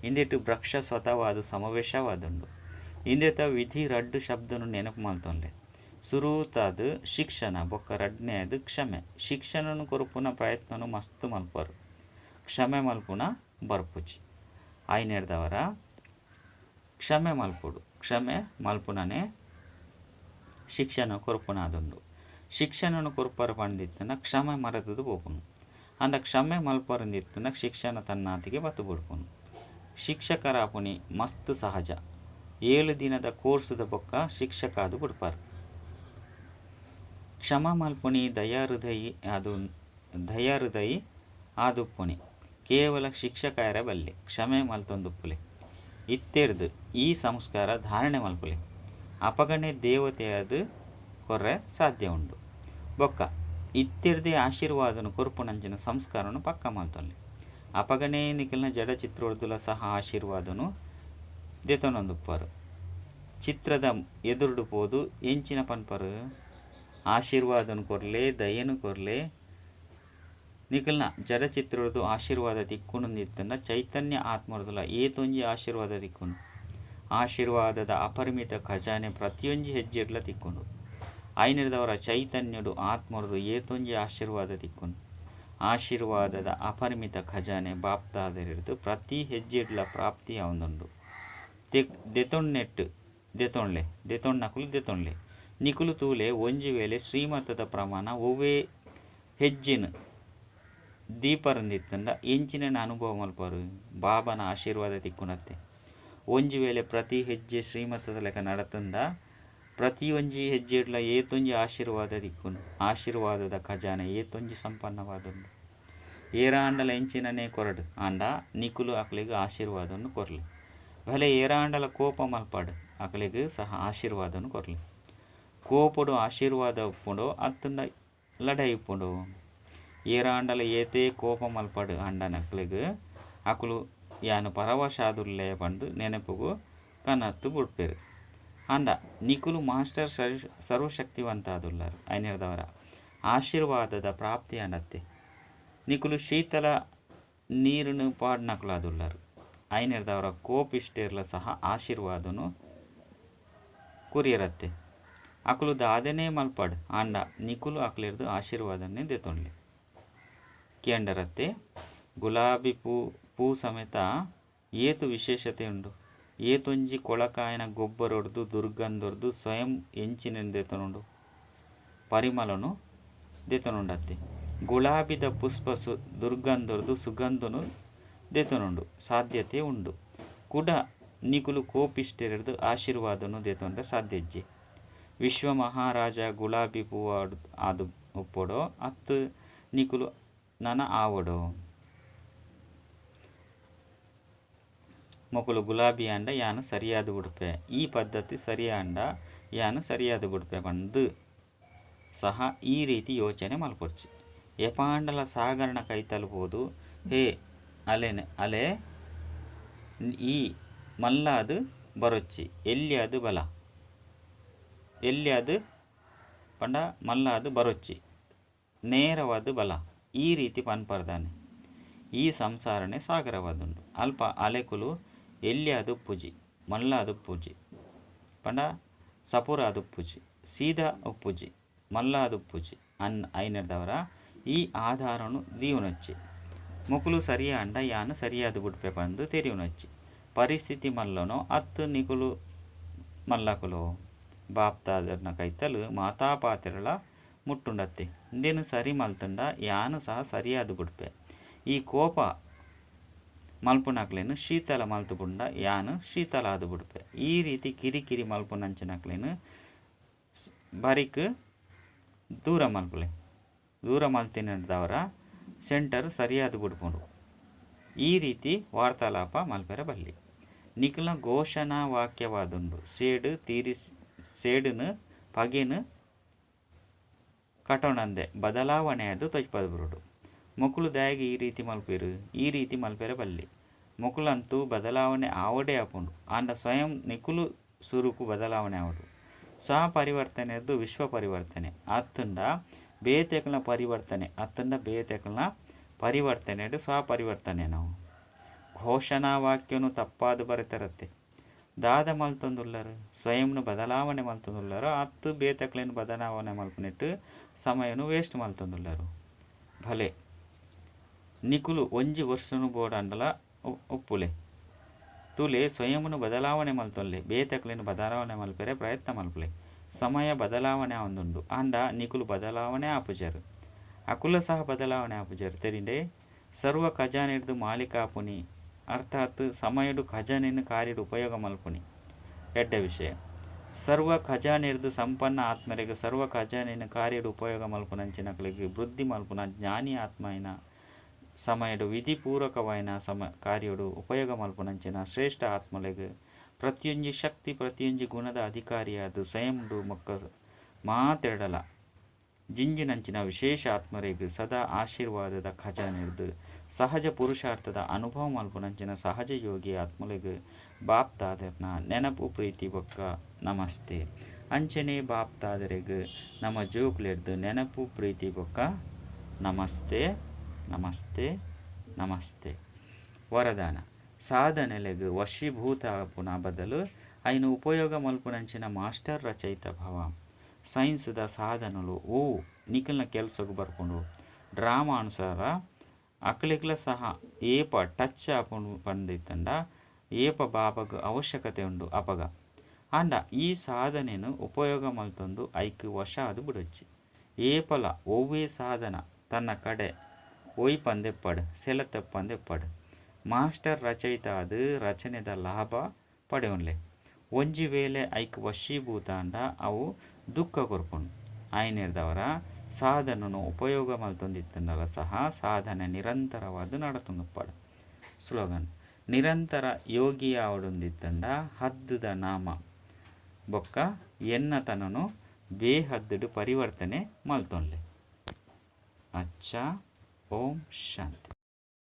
ಇಂದೆಟ್ ವೃಕ್ಷ ಸ್ವತಃವಾದ್ ಸಮವೇಶವಾದುಂಡು. ಇಂದೆತ ವಿಧಿ ರಡ್ಡ್ ಶಬ್ದೊನು ನೆನಪು ಮಲ್ತೊನ್ಲೆ. ಸುರೂತಾದ್ ಶಿಕ್ಷಣ ಬೊಕ್ಕ ರಡ್ಡನೆಯಾದ್ ಕ್ಷಮೆ. ಶಿಕ್ಷಣನ್ ಕೊರ್ಪುನ ಪ್ರಯತ್ನೊನು ಮಸ್ತ್ ಮಲ್ಪುವರ್. ಕ್ಷಮೆ ಮಲ್ಪುನ ಬರ್ಪುಜಿ. ಆಯಿನೆಡ್ದಾವರ ಕ್ಷಮೆ ಮಲ್ಪೊಡು. ಕ್ಷಮೆ ಮಲ್ಪುನನೇ ಶಿಕ್ಷಣ ಕೊರ್ಪುನಾದುಂಡು. ಶಿಕ್ಷಣನ್ ಕೊರ್ಪರ್ ಪಂದಿತ್ತ್ಂಡ ಕ್ಷಮೆ ಮರೆತ್ದ್ ಪೋಪುಂಡು. ಆಂಡ ಕ್ಷಮೆ ಮಲ್ಪರಂದಿತ್ತ್ಂಡ ಶಿಕ್ಷಣ ತನ್ನಾತಿಗೆ ಬತ್ತ್ ಬುಡ್ಪುಂಡು. ಶಿಕ್ಷಕರಾಪುನಿ ಮಸ್ತ್ ಸಹಜ. ಏಳು ದಿನದ ಕೋರ್ಸ್ದ ಬೊಕ್ಕ ಶಿಕ್ಷಕ ಆದ್ ಬುಡ್ಪರ್. ಕ್ಷಮ ಮಲ್ಪುನಿ ದಯಾಹೃದಯಿ ಅದು ದಯಾಹೃದಯಿ ಆದುಪ್ಪುನಿ. ಕೇವಲ ಶಿಕ್ಷಕಾಯರ ಬಲ್ಲಿ ಕ್ಷಮೆ ಮಲ್ತೊಂದುಪ್ಪುಲೆ. ಇತ್ತೆರ್ದ್ ಈ ಸಂಸ್ಕಾರ ಧಾರಣೆ ಮಲ್ಪುಲೆ. ಅಪಗನೆ ದೇವತೆಯಾದ್ ಕೊರ್ರೆ ಸಾಧ್ಯ ಉಂಡು. ಬೊಕ್ಕ ಇತ್ತೆರ್ದೇ ಆಶೀರ್ವಾದನು ಕೊರ್ಪುನಂಚಿನ ಸಂಸ್ಕಾರನು ಪಕ್ಕ ಮಲ್ತೊನ್ಲೆ. ಅಪಗನೇ ನಿಕಲ್ನ ಜಡ ಚಿತ್ರೋರ್ದುಲ ಸಹ ಆಶೀರ್ವಾದನು ದೆತೊನೊಂದುಪ್ಪರು. ಚಿತ್ರದ ಎದುರುಡು ಪೋದು ಎಂಚಿನ ಪನ್ಪರು ಆಶೀರ್ವಾದನು ಕೊರ್ಲೆ ದಯೆನು ಕೊರ್ಲೆ. ನಿಕಲ್ನ ಜಡ ಚಿತ್ರೊರ್ದು ಆಶೀರ್ವಾದ ತಿಕ್ಕುನುಂದಿತ್ತುಂಡ ಚೈತನ್ಯ ಆತ್ಮರ್ದುಲ ಏತೊಂಜಿ ಆಶೀರ್ವಾದ ತಿಕ್ಕುನು. ಆಶೀರ್ವಾದದ ಅಪರಿಮಿತ ಖಜಾನೆ ಪ್ರತಿಯೊಂಜಿ ಹೆಜ್ಜೆಡ್ಲ ತಿಕ್ಕುನು. ಐನೆರ್ದವರ ಚೈತನ್ಯಡು ಆತ್ಮರ್ದು ಏತೊಂಜಿ ಆಶೀರ್ವಾದ ತಿಕ್ಕುನು. ಆಶೀರ್ವಾದದ ಅಪರಿಮಿತ ಖಜಾನೆ ಬಾಪ್ತಾದರಿರ್ದು ಪ್ರತಿ ಹೆಜ್ಜೆಡ್ಲ ಪ್ರಾಪ್ತಿ ಆವೊಂದುಂಡು. ದೆತೊಣ್ಣೆಟ್ ದೆತೊಣ್ಲೆ ದೆತೊಣ್ಣಕುಲು ದೆತೊಣ್ಲೆ. ನಿಕುಲು ತೂಲೆ ಒಂಜಿ ವೇಳೆ ಶ್ರೀಮತದ ಪ್ರಮಾಣ ಒವ್ವೇ ಹೆಜ್ಜೆನು ದೀಪರಂದಿತ್ತುಂಡ ಎಂಚಿನ ಅನುಭವ ಮಲ್ಪರು ಬಾಬನ ಆಶೀರ್ವಾದ ತಿಕ್ಕುನತ್ತೆ. ಒಂಜಿ ವೇಳೆ ಪ್ರತಿ ಹೆಜ್ಜೆ ಶ್ರೀಮತದ ಲೆಕ್ಕ ನಡತುಂಡ ಪ್ರತಿಯೊಂಜಿ ಹೆಜ್ಜೆಡ್ಲ ಏತೊಂಜಿ ಆಶೀರ್ವಾದ ತಿಕ್ಕುನು. ಆಶೀರ್ವಾದದ ಖಜಾನೆ ಏತೊಂಜಿ ಸಂಪನ್ನವಾದುಂಡು. ಏರಾಂಡಲ ಎಂಚಿನನೇ ಕೊರಡು ಆಂಡ ನಿಕುಲು ಅಕ್ಲೆಗ್ ಆಶೀರ್ವಾದವನ್ನು ಕೊರ್ಲೆ. ಭಲೆ ಏರಾಂಡಲ ಕೋಪ ಮಲ್ಪಡು ಅಕ್ಲೆಗ್ ಸಹ ಆಶೀರ್ವಾದವನ್ನು ಕೊರ್ಲೆ. ಕೋಪಡು ಆಶೀರ್ವಾದ ಉಪ್ಪುಂಡೋ ಅತ್ತುಂಡ ಲಡಾಯಿ ಉಪ್ಪುಂಡೋ. ಏರಾಂಡಲ ಏತೇ ಕೋಪ ಮಲ್ಪಡು ಆಂಡನಕ್ಲೆಗ್ ಅಕುಲು ಯಾನು ಪರವಶಾದುಲ್ಲೆ ಪಂದು ನೆನಪುಗು ಕನತ್ತು ಬುಡ್ಪೆರು. ಆಂಡ ನಿಕುಲು ಮಾಸ್ಟರ್ ಸರ್ವಶಕ್ತಿವಂತಾದುಲ್ಲರು ಐನೆರ್ದವರ ಆಶೀರ್ವಾದದ ಪ್ರಾಪ್ತಿ ಆಂಡತ್ತೆ. ನಿಕುಲು ಶೀತಲ ನೀರುನು ಪಾಡ್ನಕುಲಾದುಲ್ಲರು ಐನೆರ್ದವರ ಕೋಪಿಷ್ಟೇರ್ಲ ಸಹ ಆಶೀರ್ವಾದನು ಕೊರಿಯರತ್ತೆ. ಅಕುಲು ದಾದೆನೇ ಮಲ್ಪಡು ಆಂಡ ನಿಕುಲು ಅಕ್ಲೆರ್ದು ಆಶೀರ್ವಾದನೆ ದೆತೊನ್ಲೆ. ಕೇಂಡರತ್ತೆ ಗುಲಾಬಿ ಪೂ ಪೂ ಸಮೇತ ಏತು ವಿಶೇಷತೆ ಉಂಡು. ಏತೊಂಜಿ ಕೊಳಕಾಯನ ಗೊಬ್ಬರೊಡ್ದು ದುರ್ಗಂಧೊಡ್ದು ಸ್ವಯಂ ಎಂಚಿನ ದೆತೊನುಂಡು ಪರಿಮಳನು ದೆತೊನುಂಡತ್ತೆ. ಗುಲಾಬಿದ ಪುಷ್ಪ ದುರ್ಗಂಧೊಡ್ದು ಸುಗಂಧನು ದೆತೊನುಂಡು ಸಾಧ್ಯತೆ ಉಂಡು. ಕುಡ ನಿಕುಲು ಕೋಪಿಷ್ಟೆರ್ದು ಆಶೀರ್ವಾದನು ದೆತೊಂಡ ಸಾಧ್ಯಜ್ಜೆ. ವಿಶ್ವ ಮಹಾರಾಜ ಗುಲಾಬಿ ಪೂ ಆದು ಉಪ್ಪೊಡೋ ಅತ್ತು ನಿಕುಲು ನನ ಆವೊಡೋ. ಮೊಕುಲು ಗುಲಾಬಿ ಆಂಡ ಯಾನು ಸರಿಯಾದ ಬುಡ್ಪೆ, ಈ ಪದ್ಧತಿ ಸರಿಯಾಂಡ ಯಾನು ಸರಿಯಾದ ಬುಡ್ಪೆ ಪಂದು ಸಹ ಈ ರೀತಿ ಯೋಚನೆ ಮಲ್ಪೊಡ್ಚಿ. ಎಪಾಂಡಲ ಸಾಗರನ ಕೈತಲ್ ಪೋದು ಹೇ ಅಲೆನೆ ಅಲೆ ಈ ಮಲ್ಲಾದು ಬರೊಚ್ಚಿ ಎಲ್ಯಾದು ಬಲ ಎಲ್ಯಾದು ಪಂಡ ಮಲ್ಲಾದು ಬರೊಚ್ಚಿ ನೇರವಾದ ಬಲ ಈ ರೀತಿ ಪನ್ಪರ್ದಾನೆ. ಈ ಸಂಸಾರನೆ ಸಾಗರವಾದುಂಡು. ಅಲ್ಪ ಅಲೆಕುಲು ಎಲ್ಯಾದು ಉಪ್ಪುಜಿ ಮಲ್ಲಾದು ಉಪ್ಪುಜಿ ಪಂಡ ಸಪುರಾದು ಉಪ್ಪುಜಿ ಸೀದಾ ಉಪ್ಪುಜಿ ಮಲ್ಲಾದು ಉಪ್ಪುಜಿ ಅನ್ ಐನೆರ್ದವರ ಈ ಆಧಾರನು ದೀವನೊಚ್ಚಿ. ಮೊಕುಲು ಸರಿಯಾಂಡ ಯಾನು ಸರಿಯಾದ ಬುಡ್ಪೆ ಪಂದು ತೆರಿಯುನೊಚ್ಚಿ. ಪರಿಸ್ಥಿತಿ ಮಲ್ಲನೋ ಅತ್ತು ನಿಕುಲು ಮಲ್ಲಕುಲು ಬಾಪ್ತಾದರ್ನ ಕೈತಲು ಮಾತಾ ಪಾತೆರಳ ಮುಟ್ಟುಂಡತ್ತೆ. ಇಂದೇನು ಸರಿ ಮಲ್ತುಂಡ ಯಾನು ಸಹ ಸರಿಯಾದ ಬುಡ್ಪೆ. ಈ ಕೋಪ ಮಲ್ಪುನಕ್ಲೆನು ಶೀತಲ ಮಲ್ತು ಬುಂಡ ಯಾನು ಶೀತಲ ಆದು ಬುಡ್ಪೆ. ಈ ರೀತಿ ಕಿರಿಕಿರಿ ಮಲ್ಪುನಂಚಿನಕ್ಲೆನು ಬರಿಕ್ ದೂರ ಮಲ್ಪುಲೆ. ದೂರ ಮಲ್ತಿನದವರ ಸೆಂಟರ್ ಸರಿಯಾದ ಬುಡ್ಪುಂಡು. ಈ ರೀತಿ ವಾರ್ತಾಲಾಪ ಮಲ್ಪೆರ ಬಲ್ಲಿ. ನಿಕುಲ ಘೋಷಣಾ ವಾಕ್ಯವಾದುಂಡು ಸೇಡು ತೀರಿ ಸೇಡುನು ಪಗೆನು ಕಟೋಣಂದೆ ಬದಲಾವಣೆಯದು ತೊಜ್ಪದ ಬರೋಡು. ಮೊಕುಲು ದಾಯಗೆ ಈ ರೀತಿ ಮಲ್ಪೆರು ಈ ರೀತಿ ಮಲ್ಪೆರ ಬಲ್ಲಿ. ಮೊಕುಲಂತೂ ಬದಲಾವಣೆ ಆವಡೇ ಆಪುಂಡು ಆಂಡ ಸ್ವಯಂ ನಿಕುಲು ಸುರುಕು ಬದಲಾವಣೆ ಆವಡು. ಸ್ವ ಪರಿವರ್ತನೆದ್ದು ವಿಶ್ವ ಪರಿವರ್ತನೆ ಅತ್ತುಂಡ ಬೇತೆಕಲ್ನ ಪರಿವರ್ತನೆ ಅತ್ತುಂಡ ಬೇತೆಕಲ್ನ ಪರಿವರ್ತನೆಡು ಸ್ವ ಪರಿವರ್ತನೆ. ನಾವು ಘೋಷಣಾ ವಾಕ್ಯನು ತಪ್ಪಾದ ಬರೆತರತ್ತೆ. ದಾದ ಮಲ್ತೊಂದುಲ್ಲರು ಸ್ವಯಂನು ಬದಲಾವಣೆ ಮಲ್ತೊಂದುಲ್ಲರು ಅತ್ತು ಬೇತಕ್ಲೇನು ಬದಲಾವಣೆ ಮಲ್ಪುನೆಟ್ಟು ಸಮಯನು ವೇಸ್ಟ್ ಮಲ್ತೊಂದುಲ್ಲರು. ಭಲೆ ನಿಕುಲು ಒಂಜಿ ವರ್ಷನು ಬೋಡಾಂಡಲ ಉಪ್ಪುಲೆ ತೂಲೆ ಸ್ವಯಂನು ಬದಲಾವಣೆ ಮಲ್ತೊನ್ಲೆ ಬೇತಕ್ಲೇನು ಬದಲಾವಣೆ ಮಲ್ಪೆರೆ ಪ್ರಯತ್ನ ಮಲ್ಪುಲೆ. ಸಮಯ ಬದಲಾವಣೆ ಆವೊಂದುಂಡು ಆಂಡ ನಿಕುಲು ಬದಲಾವಣೆ ಆಪುಜರು ಅಕುಲ ಸಹ ಬದಲಾವಣೆ ಆಪುಜರು ತೆರಿಂಡೆ. ಸರ್ವ ಖಜಾನೆಡ್ದು ಮಾಲೀಕ ಆಪುನಿ ಅರ್ಥಾತ್ ಸಮಯಡು ಖಜಾನೆನು ಕಾರ್ಯಡು ಉಪಯೋಗ ಮಲ್ಪುನಿ ಎಡ್ಡೆ ವಿಷಯ. ಸರ್ವ ಖಜಾನೆರ್ದ್ ಸಂಪನ್ನ ಆತ್ಮರೆಗ್, ಸರ್ವ ಖಜಾನೆನ್ ಕಾರ್ಯಡ್ ಉಪಯೋಗ ಮಲ್ಪುನಂಚಿನಕಲೆಗ್, ವೃದ್ಧಿ ಮಲ್ಪುನ ಜ್ಞಾನಿ ಆತ್ಮ ಆಯಿನ ಸಮಯಡ್ ವಿಧಿಪೂರ್ವಕವಾಯಿನ ಸಮ ಕಾರ್ಯಡ್ ಉಪಯೋಗ ಮಲ್ಪುನಂಚಿನ ಶ್ರೇಷ್ಠ ಆತ್ಮಲೆಗ್, ಪ್ರತಿಯೊಂಜಿ ಶಕ್ತಿ ಪ್ರತಿಯೊಂಜಿ ಗುಣದ ಅಧಿಕಾರಿಯಾದ್ ಸ್ವಯಂಡು ಬೊಕ್ಕ ಮಾತೆರ್ಡಲ ಜಿಂಜಿನಂಚಿನ ವಿಶೇಷ ಆತ್ಮರೆಗ್, ಸದಾ ಆಶೀರ್ವಾದದ ಖಜಾನೆರ್ದ್ ಸಹಜ ಪುರುಷಾರ್ಥದ ಅನುಭವ ಮಲ್ಪುನಂಚಿನ ಸಹಜ ಯೋಗಿ ಆತ್ಮಲೆಗ್ ಬಾಪ್ತಾದೆರ್ನ ನೆನಪು ಪ್ರೀತಿ ಬೊಕ್ಕ ನಮಸ್ತೆ. ಅಂಚನೆ ಬಾಪ್ತಾದೆರೆಗ್ ನಮ್ಮ ಜೋಕುಲೆರ್ದ್ ನೆನಪು ಪ್ರೀತಿ ಬೊಕ್ಕ ನಮಸ್ತೆ ನಮಸ್ತೆ ನಮಸ್ತೆ. ವರದಾನ. ಸಾಧನೆಲೆಗ್ ವಶೀಭೂತ ಆಪುನ ಬದಲು ಐನ್ ಉಪಯೋಗ ಮಲ್ಪುನಂಚಿನ ಮಾಸ್ಟರ್ ರಚಯಿತ ಭವ. ಸೈನ್ಸ್ದ ಸಾಧನಲು ಓ ನಿಕಲ್ನ ಕೆಲಸಗ್ ಬರ್ಪುಂಡು. ಡ್ರಾಮಾ ಅನುಸಾರ ಅಕ್ಲೆಗ್ಲ ಸಹ ಏಪ ಟಚ್ ಆಪುಂಡು ಪಂದಿತ್ತಂಡ ಏಪ ಬಾಬಾಗ್ ಅವಶ್ಯಕತೆ ಉಂಡು ಅಪಗ. ಆಂಡ ಈ ಸಾಧನೆನ್ ಉಪಯೋಗ ಮಲ್ತೊಂದು ಐಕ್ ವಶ ಆದ್ ಬುಡೊಚ್ಚಿ. ಏಪಲ ಒವ್ವೇ ಸಾಧನ ತನ್ನ ಕಡೆ ಒಯ್ಪಂದೆಪ್ಪಡ್ ಸೆಲೆತಪ್ಪಂದೆಪ್ಪಡ್. ಮಾಸ್ಟರ್ ರಚಯಿತ ಆದ್ ರಚನೆದ ಲಾಭ ಪಡೆಯೊನ್ಲೆ. ಒಂಜಿ ವೇಳೆ ಐಕ್ ವಶೀಭೂತ ಆಂಡ ಅವು ದುಃಖ ಕೊರ್ಪುಂಡು. ಆಯಿನೆಡ್ದಾವರ ಸಾಧನನು ಉಪಯೋಗ ಮಲ್ತೊಂದಿತ್ತಂಡಲ ಸಹ ಸಾಧನೆ ನಿರಂತರವಾದ್ ನಡತೊಂದುಪ್ಪಡ್. ಸ್ಲೋಗನ್. ನಿರಂತರ ಯೋಗಿ ಆವೊಡೊಂದಿತ್ತಂಡ ಹದ್ದುದ ನಾಮ ಬೊಕ್ಕ ಎನ್ನತನನು ಬೇಹದ್ದುಡ್ ಪರಿವರ್ತನೆ ಮಲ್ತೊನ್ಲೆ. ಅಚ್ಚಾ. ಓಂ ಶಾಂತಿ.